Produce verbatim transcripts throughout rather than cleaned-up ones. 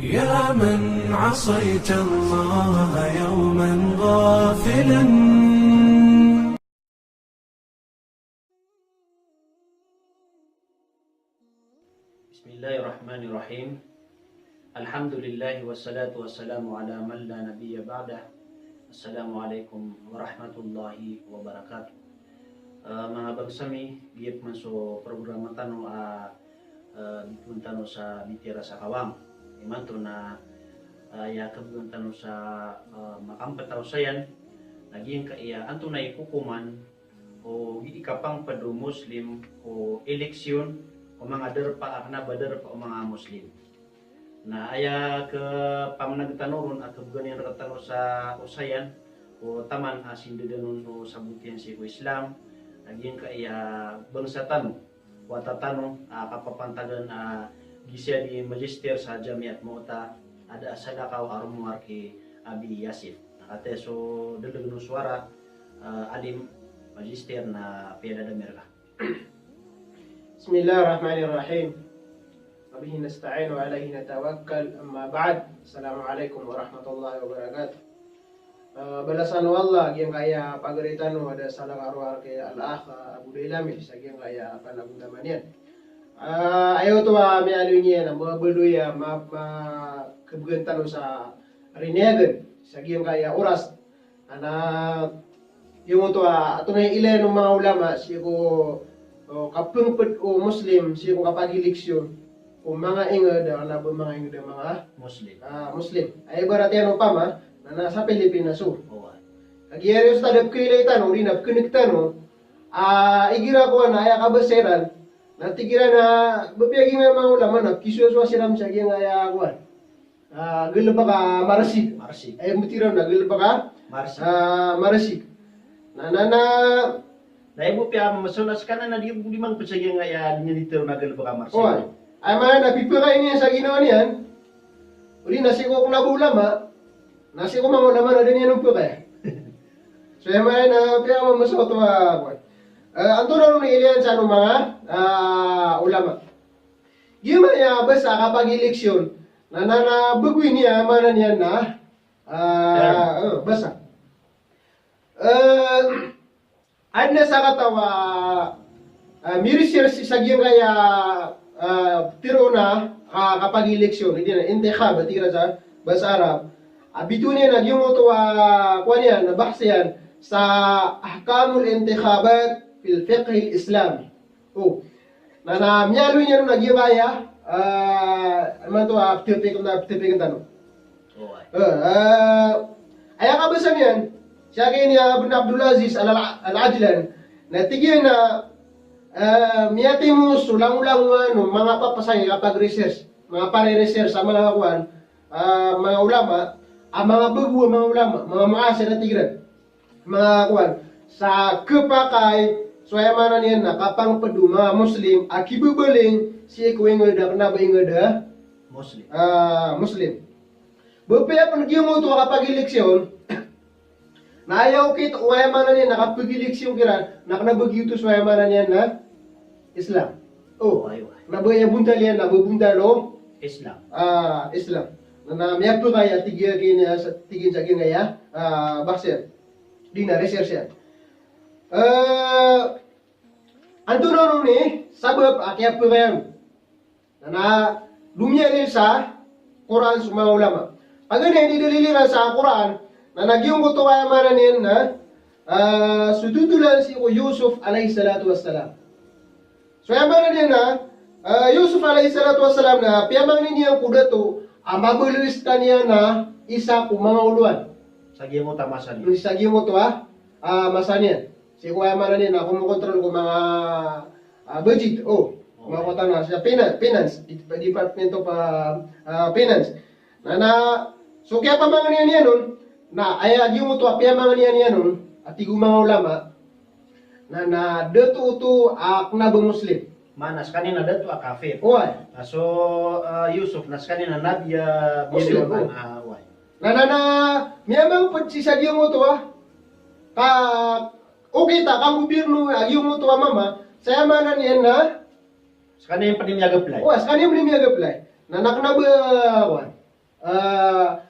يا من عصيت الله يوما غافلا. بسم الله الرحمن الرحيم. الحمد لله والصلاة والسلام على من لا نبي بعده. السلام عليكم ورحمة الله وبركاته. Eh, manga bangsa mi, giya pman so programa tano a, eh, bitowan tano sa Bitiyara sa Kawang. Imanto na, eh, aya kabgan tano sa, eh, makampt a osayan, na giyangkaya antonaa i kokoman o gii kapangpd o Muslim ko eleksyon o manga darpa a kna ba darpa o manga Muslim. Na aya kapamnag tano ron a kabgan iyan rktano sa osayan ko taman a sindadan on o sabot iyan sii ko Islam, na giyangkaya bangsa tano, wata tano, a kapapantagan a giya di magister sa Jamiat Mu'ta, a da a salakaw a rowar ki Abi Yasif. Na katii so dldg o sowara, a, alim, magister na piyadadamir ka. بسم الله الرحمن الرحيم. وبه نستعين وعليه نتوكل. أما بعد. السلام عليكم ورحمة الله وبركاته. Eh, balasan o Allah giyangkaya pagari tano a da a salakaw a rowar ki Al-Akh Abu Dailami sa giyangkaya panagontaman iyan. Eh, aya oto a miyaaloy niyan a mabaloy a ma, ma, kabgan tano sa riniyagan sa giyangkaya oras. Na, na, giyangkoto a, antonaa i ilaya o manga ulama sii ko, o, kapangpd o Muslim sii ko kapageleksyon ko manga ingd a kna ba manga ingd a manga Muslim. A, Muslim. Aya ibarat iyan opama, na, na sa Pilipinas o. Oway. Kagiya aya so tada pkhailay tano, odi na pkhan'g tano, a, igira kowan a aya kabasa iran, na tig iran a, ba piya giyangkaya manga ulama na pkhisowasowa siran sa giyangkaya kowan. A, galbk a marsik. Marsik. Aya mbtiyaroon na galbk a, marsik. A, marsik. Na, na, na. Na aya bo piya mamasaw na skaniyan na di, di mangpd sa giyangkaya di niyan di tharoon a galbk a marsik. Oway. Aya maana na pipakay niyan sa ginawa niyan. Odi na sii ko kna ba ulama. Na sii ko manga ulama na da niyan on pakay. So aya maana na piya mamasaw oto a, kowan. E, antonaa ron i ilaya san o manga, a, ulama. Giyangkaya basa a kapageleksyon. Na, na, na, bagoy niyan, maana niyan na, a, term. E, basa. E, adn a sakataw a, a, miresearch sa giyangkaya, a, tharoon a, a, kapageleksyon. Odi na intikhab, tig iran sa basa Arab. A, bitowan iyan a giyangkoto a, kowan iyan, a, bahs iyan sa ahkamul intikhabat fil fiqhil Islami. O. Na, na miyaaloy niyan on a giyangkaya, a, imanto a pthapiakn, pthapiakn tano. Oway. E, a, aya kabasa niyan, sii ki Ibn Abdul Aziz Al, Al, Al-Ajlan, na tig iyan a, a, miyatimo so langolangowan o manga papasang i kapag-research, manga pare-research a manga kowan, a, manga ulama, a manga bago a manga ulama, manga muasir a tig iran. Manga kowan, sa khapakay, so aya maana niyan na kapangpd o manga Muslim a khibabaling sii ko ingd a kna ba ingd a Muslim. A, Muslim. Ba piya pn giyangkoto a kapageleksyon, na aya okit o aya maana niyan na kapageleksyon kiran, na kna ba giyoto so aya maana niyan na Islam. O, oway, oway. Kna ba aya bontal iyan na ba bontal o Islam. A, Islam. Na, na miyapakay a tig iyan, tig iyan sa giyangkaya, a, bahs iyan. Di na research iyan. E, antonaa ron i sabap a kiyapakay on? Na, na domiyalil sa Qur'an so manga ulama. Paganay a inidalil iran sa Qur'an, na, na giyangkoto a aya maana niyan na, e, so dodolan sii ko Yusuf alayhis salatu wassalam. So aya maana niyan na, e, Yusuf alayhis salatu wassalam na piyamangni niyan ko dato a mabaloy skaniyan a isa ko manga olowan. Sa giyangkoto a masa niyan. Sa giyangkoto a, a, masa niyan. Sii ko aya maana niyan na komokontrol ko manga, a, budget. O, manga kowan na sa finan-, finance, di-, Department of, a, a, Finance. Na, na, so kiyapamangnian iyan on, na aya giyangkoto a piyamangnian iyan on, a tig o manga ulama, na, na dato oto a kna ba Muslim. Maana skaniyan na dato a kafir. Oway. Na so, a, Yusuf na skaniyan na nabi a Muslim, Muslim, o. A, oway. Na, na, na miyamangpd sii sa giyangkoto a, ka, okit a kanggobyerno a giyangkoto a mama, sa aya maana niyan na skaniyan pn i miyag-apply. Oway, skaniyan pn i miyag-apply. Na, na kna ba, oway.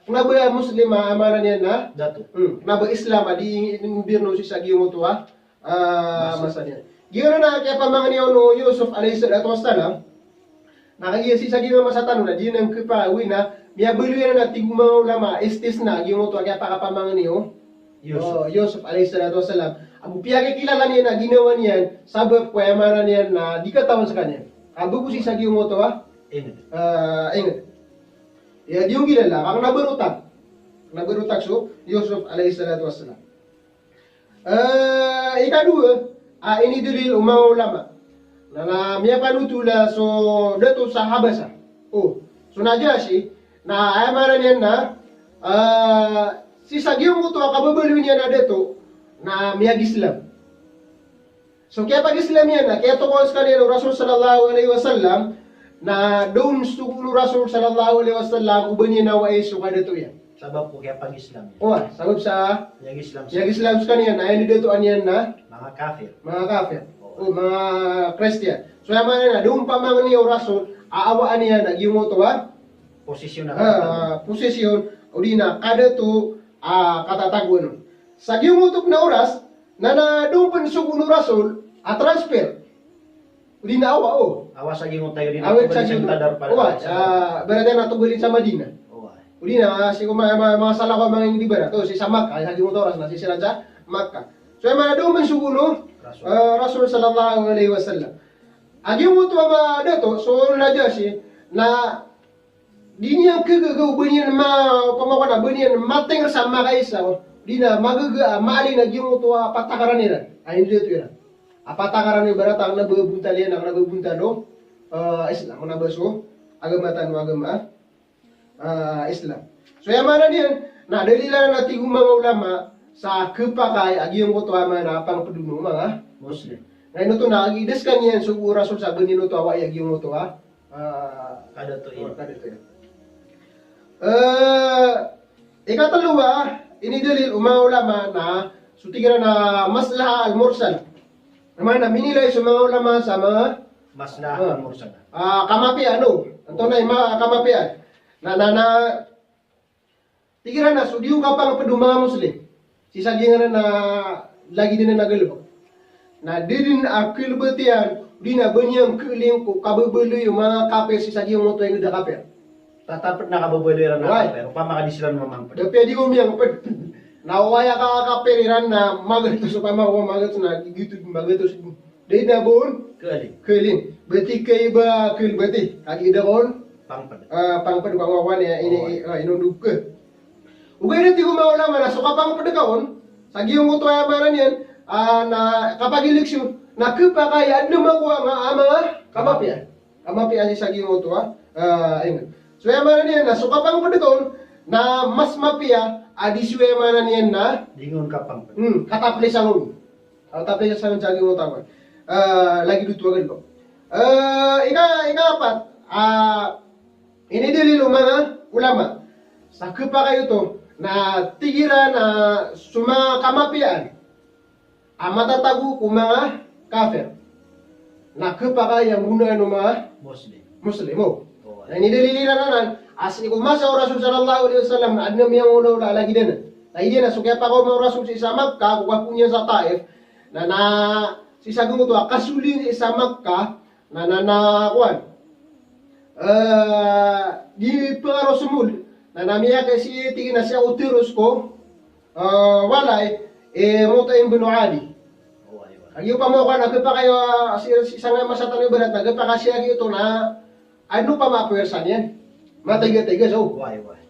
Kna ba Muslim a maana niyan na dato. Hmm, kna ba Islam a di mbirno sii sa giyangkoto a, ah, masa niyan. Giyanan a kiyapamangni on o Yusuf alayhis salatu wassalam. Na kagiya sii sa giyangkai a masa tano na di niyan khapakay, oway na miyabaloy anan a tig o manga ulama, istisna giyangkoto a kiyapakapamangni o Yusuf. O Yusuf alayhis salatu wassalam. Ago piyakikilala niyan a ginawa niyan, sabap ko aya maana niyan na di katawan skaniyan. Ago sii sa giyangkoto a, ingd. Ah, ingd. Aya di on kilala, ka kna ba rotag. Kna ba rotag so Yusuf alayhis salatu wassalam. Eh, ikadowa, ah, inidalil o manga ulama. Na, na miyapanothol a so dato sa Habasha. O, so Najashi, na aya maana niyan na, eh, sii sa giyangkoto a kababaloy niyan a dato, na miyag-Islam. So kiyapag-Islam iyan na kiyatokawan skaniyan o Rasul sallallahu alayhi wasallam, na da on sogoon o Rasul sallallahu alayhi wasallam o ba niyan awai so kadato iyan. Sabap ko kiyapag-Islam iyan. Oway, sabap sa miyag-Islam, miyag-Islam skaniyan, na aya inidatoan iyan na manga kafir. Manga kafir. O, manga Kristiyan. So aya maana na da on pamangni o Rasul a awaan iyan a giyangkoto a posisyon a, ah, posisyon, odi na kadato a katatagoan on. Sa giyangkoto pn a oras, na, na da on pn sogoon o Rasul a transfer. Odi na awa, o. Awa sa giyangkoto a, odi na, awa sa giyangkoto a, oway, ah, ibarat iyan na togalin sa Madinah. Oway. Odi na, ah, sii ko ma-, ma-, masalakaw a manga ingd ibarat. O, sii sa Makkah, sa giyangkoto a oras na sii siran sa Makkah. So aya maana da on pn sogoon o Rasul, ah, Rasul sallallahu alayhi wasallam. A giyangkoto a manga dato, so Najashi, na di niyan khagaga o ba niyan ma-, opama ko na ba niyan matengr sa makaisa, o di na magaga a maalin a giyangkoto a patakaran iran a indato iran. A patakaran ibarat a kna ba bontal iyan, a kna ba bontal o, eh, Islam, kna ba so agama tano a agama, eh, Islam. So aya maana niyan na dalil anan a tig o manga ulama sa khapakay a giyangkoto a maana a pangpd o manga Muslim. Na ino oto na kagiya da skaniyan sogo o Rasul sa ba niyan oto awai a giyangkoto a Ah, kadato iyan. Kadato iyan. Eh, ikatlo a inidalil o manga ulama na so tig iran a maslaha al-mursala. Maana minilay so manga ulama sa manga maslaha, ah, al-mursala. Ah, kamapiyaan, no? Antonaa i ma-, kamapiyaan? Na, na, na, Tig iran a so di on kapangpd o manga Muslim sii sa giyanan a lagid anan a galbk na da dn a kalbt iyan, odi na ba niyan khaling ko kababaloy o manga kapir sii sa giyangkoto a ingd a kapir. Tatap na kababaloy iran a kapir, opama ka di siran mamangpd. Da piya di ko miyangpd. Na oway a ka-, kapir iran na magatos, opama ko magatos na giyoto, magatos. Da dn a ba on khaling. Khaling. Bati kay ba khaling bati. Kagiya da kon pangpd. Ah, pangpd ko angkowan iyan, ini, ah, inondog ka. Ogaid na tig o manga ulama na so kapangpd ka on sa giyangkoto a aya maana niyan, ah, na kapag-eleksyon, na khapakay a adn a makowa a manga kamapiyaan. Kamapiyaan sii sa giyangkoto a, ah, ingd. So aya maana niyan na so kapangpd ka on na mas mapiya a di so aya maana niyan na di ngka on kapangpd. Hmm, kataplisan on. Kataplisan sa giyangkoto a, ah, lagid oto a galbk. Ah, ika, ikaapat, ah, inidalil o manga ulama sa khapakay oto na tig iran a so manga kamapiyaan a matatago ko manga kafir na khapakay a nggonaan o manga Muslim. Muslim, o. Na inidalil iran anan a sii ko masa o Rasul sallallahu alayhi wasallam na adn a miyangaolaola a lagid anan. Na aya na so kiyapakaoma o Rasul sii sa Makkah ko kapoon iyan sa Taif. Na, na sii sa giyangkoto a kasold iyan sii sa Makkah, na, na, na kowan. Eh, di pngarosmol. Na, na miyakay sii, tig iyan a sii ko teros ko, eh, walay i Mut'im bin Adi. Kagiya opama ko na khapakay a sii, sii sangkai a masa tano ibarat na khapakay a sii a giyoto na adn opama a puwersa niyan. Matigatigi so.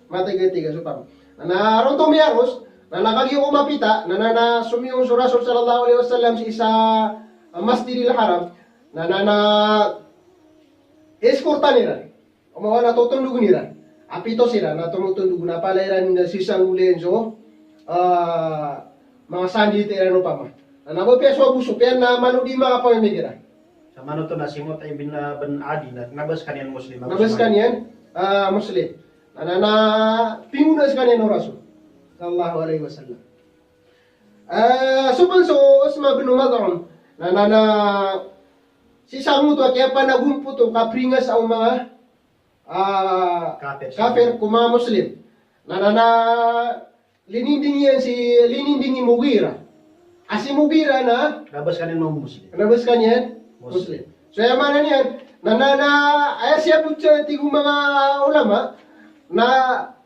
Matigatigi so opama. Na ron oto miyaros, na, na kagiya ko mapita, na, na, na somiyong so Rasul sallallahu alayhi wasallam sii sa, ah, Masjidil Haram, na, na, na eskortan iran. Opama na totondogn iran. A pito siran na tomotondog na palaya iran na sii sa ngolin so, ah, manga sandit iran opama. Na, na ba piya so ago so piya na malo di makapamimig iran. Sa manoto na si Mut'im bin, ah, bin Adi na, na ba skaniyan Muslim. Na ba skaniyan, ah, Muslim. Na, na, na pingonaan skaniyan o Rasul sallallahu alayhi wasallam. Ah, so pn so Uthman bin Maz'un. Na, na, na sii sa giyangkoto a kiyapanagompot o kapringas o manga, ah, kafir, kafir ko manga Muslim. Na, na, na, lininding iyan si, lininding i Mughira. A si Mughira na, na ba skaniyan Muslim. Na ba skaniyan Muslim. Muslim. So aya maana niyan, na, na, na, aya siyabot sa tig o manga ulama, na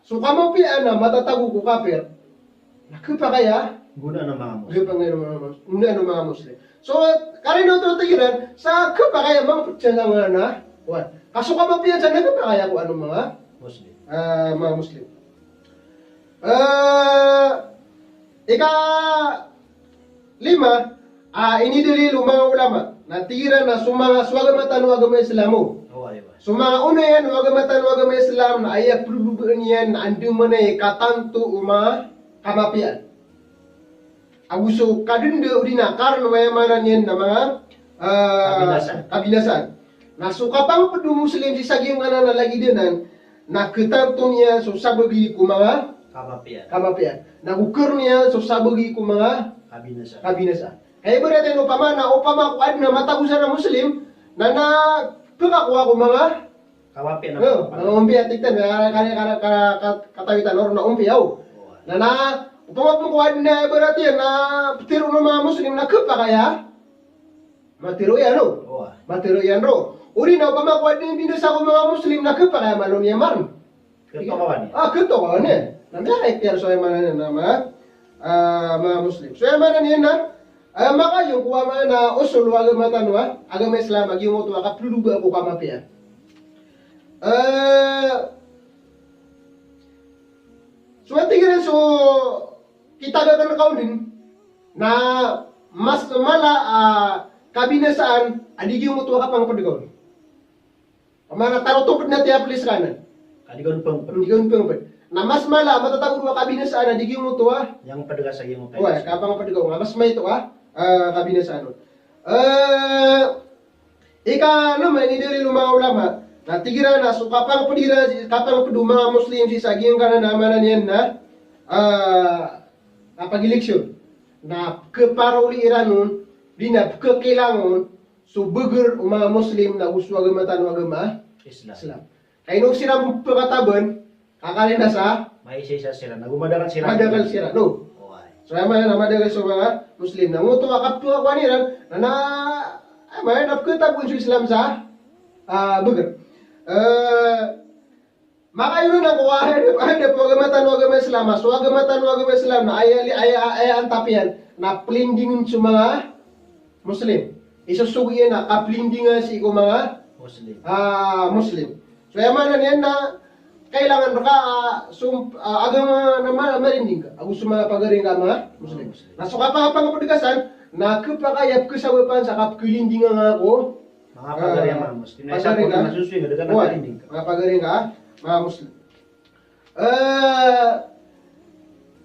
so kamapiyaan na matatago ko kapir. Na khapakay a gonaan o manga Muslim. Khapakay a gonaan o manga Muslim. So, karina oto tig iran, sa khapakay a manga pd sa manga na, wan. Ka so kamapiyaan sa na khapakay a kowan o manga Muslim. Ah, manga Muslim. Ah, ika lima, ah, inidalil o manga ulama. Na tig iran na so manga, so agama tano a agama Islam o. Oh, aya ba. So manga onayan o agama tano a agama Islam na aya plolobaan iyan na andamanaya i katanto o manga kamapiyaan. Ago so kadanda odi na karna o aya maana niyan na manga, ah, kabinasaan. Kabinasaan. Na so kapangped o Muslim sii sa giyangkanan a lagid anan, na khatanto niyan so sabagi ko manga kamapiyaan. Kamapiyaan. Na go khatanto niyan so sabagi ko manga kabinasaan. Kabinasaan. Kaya ibarat iyan opama na, opama ko adn a matago san a Muslim, na, na pkakowa ko manga kamapiyaan. Eh, manga ompiya tig tano, kaya, kaya, kaya, kaya, kaya, katawi tano ron na ompiya, o. Na, na, opama pn ko adn a ibarat iyan na ptharoon o manga Muslim na khapakay a matero iyan, o. Matero iyan ron. Odi na opama ko adn a binasa ko manga Muslim na khapakay a malo niyan marn. Khatokawan iyan. Ah, khatokawan iyan. Na miyakaikhtiar so aya maana niyan na manga, ah, manga Muslim. So aya maana niyan na, ah, makayon ko aya maana na usul o agama tano a agama Islam a giyoto a kaplolobaa ko kamapiyaan. Eh, so tig iran so kitagakan ka on na mas mala a kabinasaan a di giyoto a kapangped ka on. Opama na tarotop na tiya plis kanan. Ka di ka on pangped. Di ka on pangped. Na mas mala a matatago a kabinasaan a di giyoto a. Aya pangped ka sa giyoto a. Oway, kapangped ka on. Mas maito a, ah, kabinasaan on. Eh, ika lima, inidalil o manga ulama. Na tig iran na so kapangped iran, kapangped o manga Muslim sii sa giyangkanan a maana niyan na, ah, kapag-election. Na pkhaparoli iran on, di na pkhakailangan on, so bagr o manga Muslim na go so agama tano a agama Islam. Islam. Ka ino siran pphakataban, ka karina sa maisaisa siran, na go madakl siran. Madakl siran, no? Oway. So, aya maana na madakl so manga Muslim. Na ngoto a kapkhakowa iran, na, na, aya maana na pkhataban so Islam sa, ah, bagr. Eh, Makayon anan ko a, aya, aya, aya, agama tano a agama Islam, a so agama tano a agama Islam na aya, aya, aya antap iyan na plindingan so manga Muslim. Isosogo iyan a kaplindingan sii ko manga Muslim. Ah, Muslim. So aya maana niyan na kailangan rka, ah, so, ah, agama na ma-, marinding ka ago so manga pagari ngka a manga Muslim. Muslim. Na so kapakapangped ka san na khapakay a pkhasabapan sa kapkhalindingan ngka ko Manga pagari a manga Muslim. Na isa pagari ko na, na sosoy nga, da ka na, oway, kalinding ka. Manga pagari ngka a manga Muslim. Eh,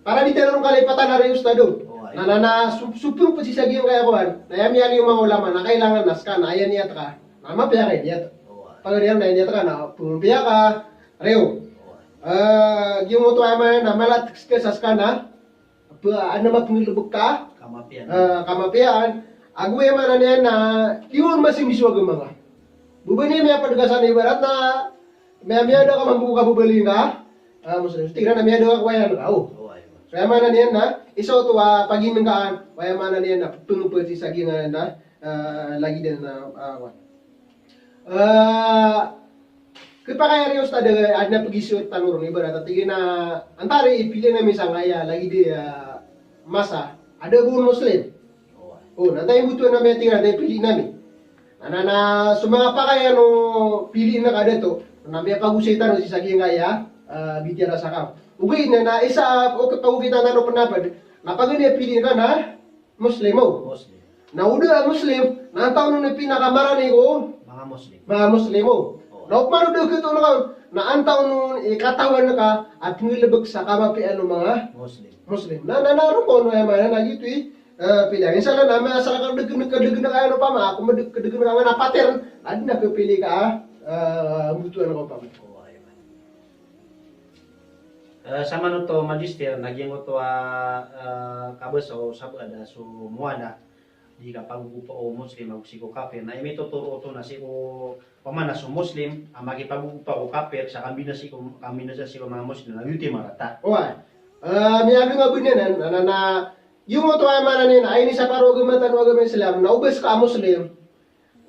para di tano ron kalipatan a ri Ustadh. Oway. Na, na, na, so, so purpose sii sa giyangkaya kowan. Na aya miyaaloy o manga ulama, na kailangan na ska, na aya niyat ka. Na mapiya ka i niyat. Oway. Pagari na aya niyat ka, na pmpiya ka, riyo. Oway. Eh, giyoto aya maana, na mala a teks ka sa ska na Ba, adn a mapngalbk ka? Kamapiyaan. Ah, kamapiyaan. Ago aya maana niyan na, di on masimbis o agama ngka. Ba ba niyan miyapd ka san ibarat na, miya, miyada ka mambo ka babaloy ngka. Ah, Muslim. Tig iran na miyada ka ko aya ngka. Oh. Oh, aya. So, aya maana niyan na, isa oto a paginngkaan, aya maana niyan na, pphangpd sii sa giyangkanan a, ah, lagid anan a, ah, wan. Ah, Khapakay a riyo, Ustadh, adn a pgiza tano ron, ibarat a tig iyan a antaa i piliin ami sangkaya, lagid a masa a da bo on Muslim. O, na antaa i mbotoan ami, tig iyan, antaa i piliin ami. Na, na, na so manga pakay a piliin ka dato, na miyapagosay tano sii sa giyangkaya, ah, bitiyara sa ka. Ogaid na, na isa, o, kapagokit tano pn a pd, na paganay a piliin ka na Muslim, o. Muslim. Na o da a Muslim, na antaa on i pinakamarani ko manga Muslim. Manga Muslim, o. O. Na opama o da khatoon ka on, na antaa on i katawan ka a pngalbk sa kamapiyaan o manga Muslim. Muslim. Na, na, na roo kon, aya maana na giyoto i, eh, piliin. Insha Allah, na miyasar ka dagn, ka dagn ka aya opama, ako madagn, ka dagn ka aya na pattern, na adn a kapili ka, eh, mbotoan ka opama. O, aya maana. Eh, samanoto Magister, na giyangkoto a, eh, kabasa o sabad a so muwala. di kapagogopa o Muslim ago sii ko kafir. Na imitotoro oto na sii ko, opama na so Muslim a makipagogopa ko kafir sa kambinasa sii ko, kambinasa sii ko manga Muslim, na giyoto i marata. Oway. Eh, miyaaloy nga bo niyan na, na, na, na, giyoto, aya maana niyan na inisapar o agama tano a agama Islam, na o ba ska a Muslim.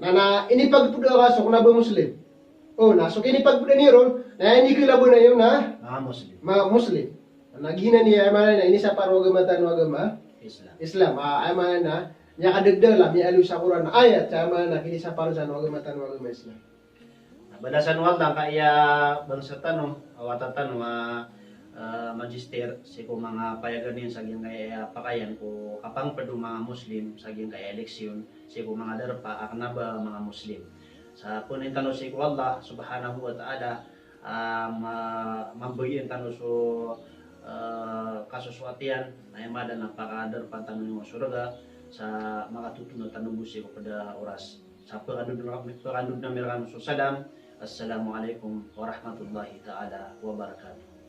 Na, na inipagpd a ka so kna ba Muslim. O, na so kinipagpd iyan ron, na inikilabana iyan na manga Muslim. Manga Muslim. Na giyanan i, aya maana niyan na inisapar o agama tano a agama Islam. Islam. Ah, aya maana niyan na miyakadagdag a miyaaloy sa Qur'an a ayat, aya maana niyan na kinisapar san o agama tano a agama Islam. Na balasan o Allah angkaya bangsa tano, a wata tano a, eh, magister sii ko manga payagan iyan sa giyangkaya pakayan ko kapangpd o manga Muslim sa giyangkaya eleksyon sii ko manga darpa a kna ba manga Muslim. Sa pangnin tano sii ko Allah Subhanahu wa Ta'ala, ah, ma-, mambagian tano so, ah, kasosoat iyan, na aya maana na pakadarpa tano iyan ko sorga, sa makatotoon tano bo sii ko pd a oras. Sa pkandod, pkandod ami rkano so salam. Assalamu alaikum warahmatullahi ta'ala wabarakatuh.